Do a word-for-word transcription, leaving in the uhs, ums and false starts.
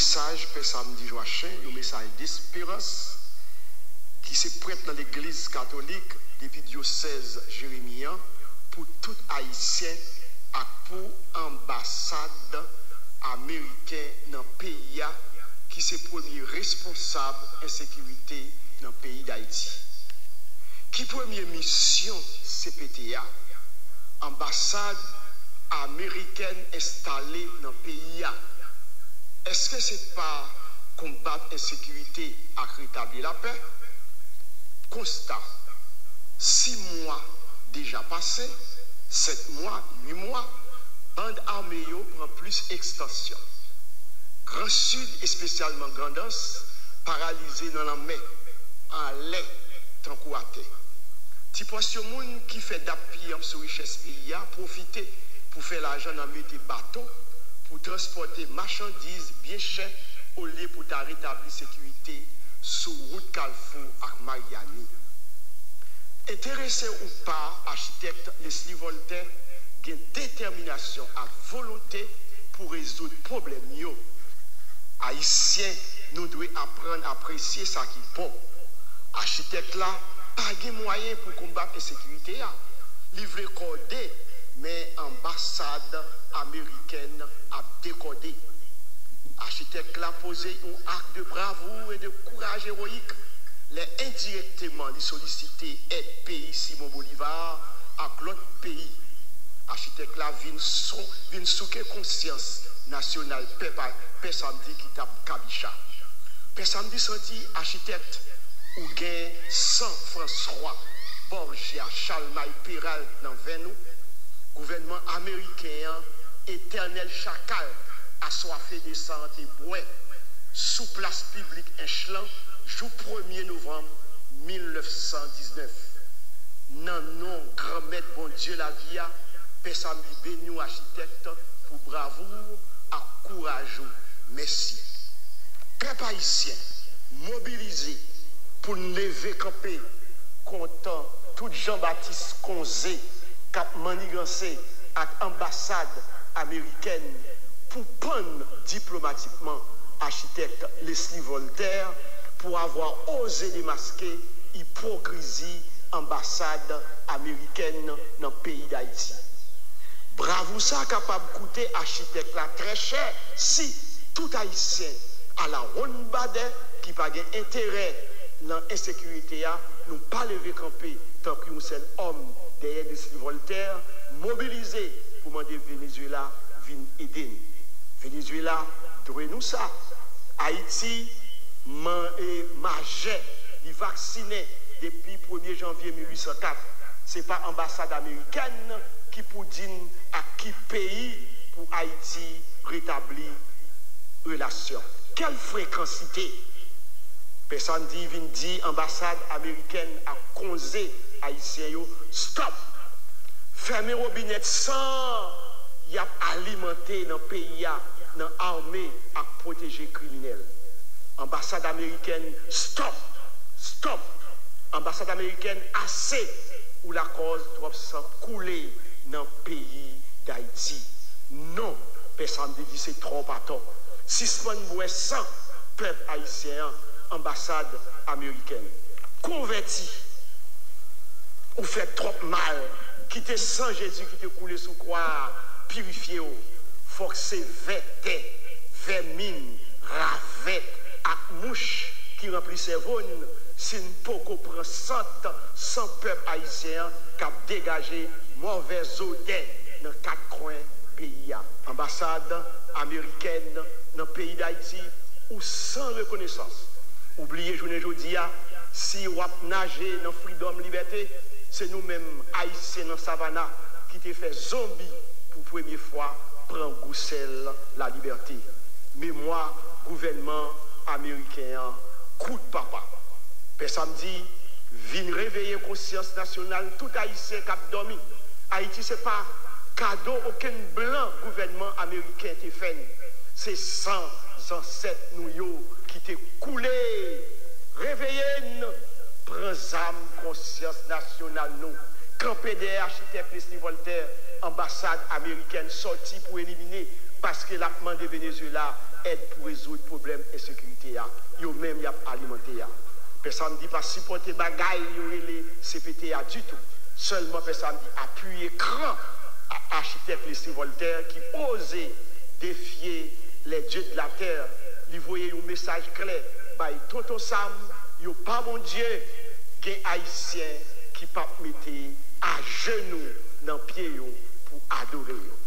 Mesaj Pè Samdi Joachim, yon mesaj desperans, ki se prèt nan Legliz Katolik depi dyosèz Jeremi an, pou tout Ayisyen ak pou anbasad ameriken nan peyi a, ki se premye responsab ensekirite nan peyi Dayiti. Ki premye misyon C P T a, anbasad amerikèn enstale nan peyi a? Èske se pa konbat ensekirite ak retabli lapè? Konsta, sis mwa deja pase, sèt mwa, uit mwa, bann ame yo pran plis ekstansyon. Gran Sid, espesyalman Grandans, paralize nan lanmè, anlè, tankou atè. Ti pòsyon moun ki fè dap piyanp sou richès peyi a pwofite pou fè lajan nan mete bato pou transpòte machandiz byen chè olye pou ta retabli sekirite sou wout Kalfou ak Maryani. Enterese ou pa, achitèk Leslie Voltaire gen detèminasyon ak volonte pou rezoud pwoblèm yo. Ayisyen, nou dwe aprann apresye sa ki bon. Achitèk la pa gen mwayen pou konbat ensekirite a. Li vle kòde, men anbasad amerikèn ap dekòde. Achitèk la poze yon ak de bravou e de kouraj ewoyik lè endirèkteman li solisite èd peyi Simon Bolivar ak lòt peyi. Achitèk la vin, son, vin souke konsyans nasyonal pèp a, Pè Samdi ki t ap kabicha. Pè Samdi santi, achitèk, ou gen san Franswa, Bòjya, Chalmay, Peralt nan venn ou. Gouvènman ameriken an, etènèl chakal aswafe de san an, te bwè sou plas piblik Ench lan jou premye novanm mil nèf san diznèf. Nan non Granmèt Bondye lavi a, Pè Samdi beni w, achitèk, pou bravou w ak kouraj ou. Mèsi. Pèp ayisyen, mobilize pou n leve kanpe kont tout Jan Batis Konze k ap manniganse ak anbasad amerikèn pou pann diplomatikman achitèk Leslie Voltaire pour avoir osé démasquer ipokrizi anbasad amerikèn nan peyi Dayiti. Bravou sa kapab koute achitèk la trè chè si tout Ayisyen alawonnbadè ki pa gen enterè nan ensekirite a, nou pa leve kanpe tankou yon sèl òm dèyè Leslie Voltaire, mobilize pou mande Venezuela vin ede n. Venezuela dwe nou sa. Ayiti man, e, majè, li vaksinen depi premye janvye mil uit san kat. Se pa anbasad amerikèn ki pou di n ak ki peyi pou Ayiti retabli relasyon. Kèl frekansite! Pè Samdi vin di anbasad amerikèn ak konze ayisyen yo stòp! Fèmen wobinèt san y ap alimante nan peyi a nan ame ak pwoteje kriminèl. Anbasad amerikèn, stòp! Stòp! Anbasad amerikèn, ase! Ou lakòz twòp san koule nan peyi Dayiti. Non, Pè Samdi di se twòp atò. Sispann bwè san pèp ayisyen an, anbasad amerikèn. Konvèti! Ou fè twòp mal. Kite san Jezi ki te koule sou kwa a pirifye w. Fòk se vè tè, vèmin, ravèt ak mouch ki ranpli sèvo n si n poko pran sant san pèp ayisyen an k ap degaje mòvèz odè nan kat kwen peyi a. Anbasad amerikèn nan peyi Dayiti, ou san rekonesans. Ou bliye jounen jodi a, si w ap naje nan fridòm libète, se nou menm Ayisyen nan Savana ki te fè zonbi pou premye fwa pran gou sèl lalibète. Memwa gouvènman ameriken an, kout papa. Pè Samdi, vin reveye konsyans nasyonal tout Ayisyen k ap dòmi. Ayiti se pa kado okenn blan gouvènman ameriken te fè n. Se san zansèt nou yo ki te koule. Reveye n! Pran zam konsyans nasyonal nou. Kanpe dèyè achitèk Leslie Voltaire anbasad amerikèn sòti pou elimine, paske l ap mande Venezuela èd pou rezoud pwoblèm ensekirite a, yo menm y ap alimante a. Pè Samdi pa sipòte bagay yo rele C P T a ditou. Sèlman Pè Samdi apiye kran a achitèk Leslie Voltaire ki oze defye les dieux de la terre. Li voye yon mesaj klè bay Tonton Sam, yo pa Bondye, gen Ayisyen ki p ap mete ajenou nan pye yo pou adore yo.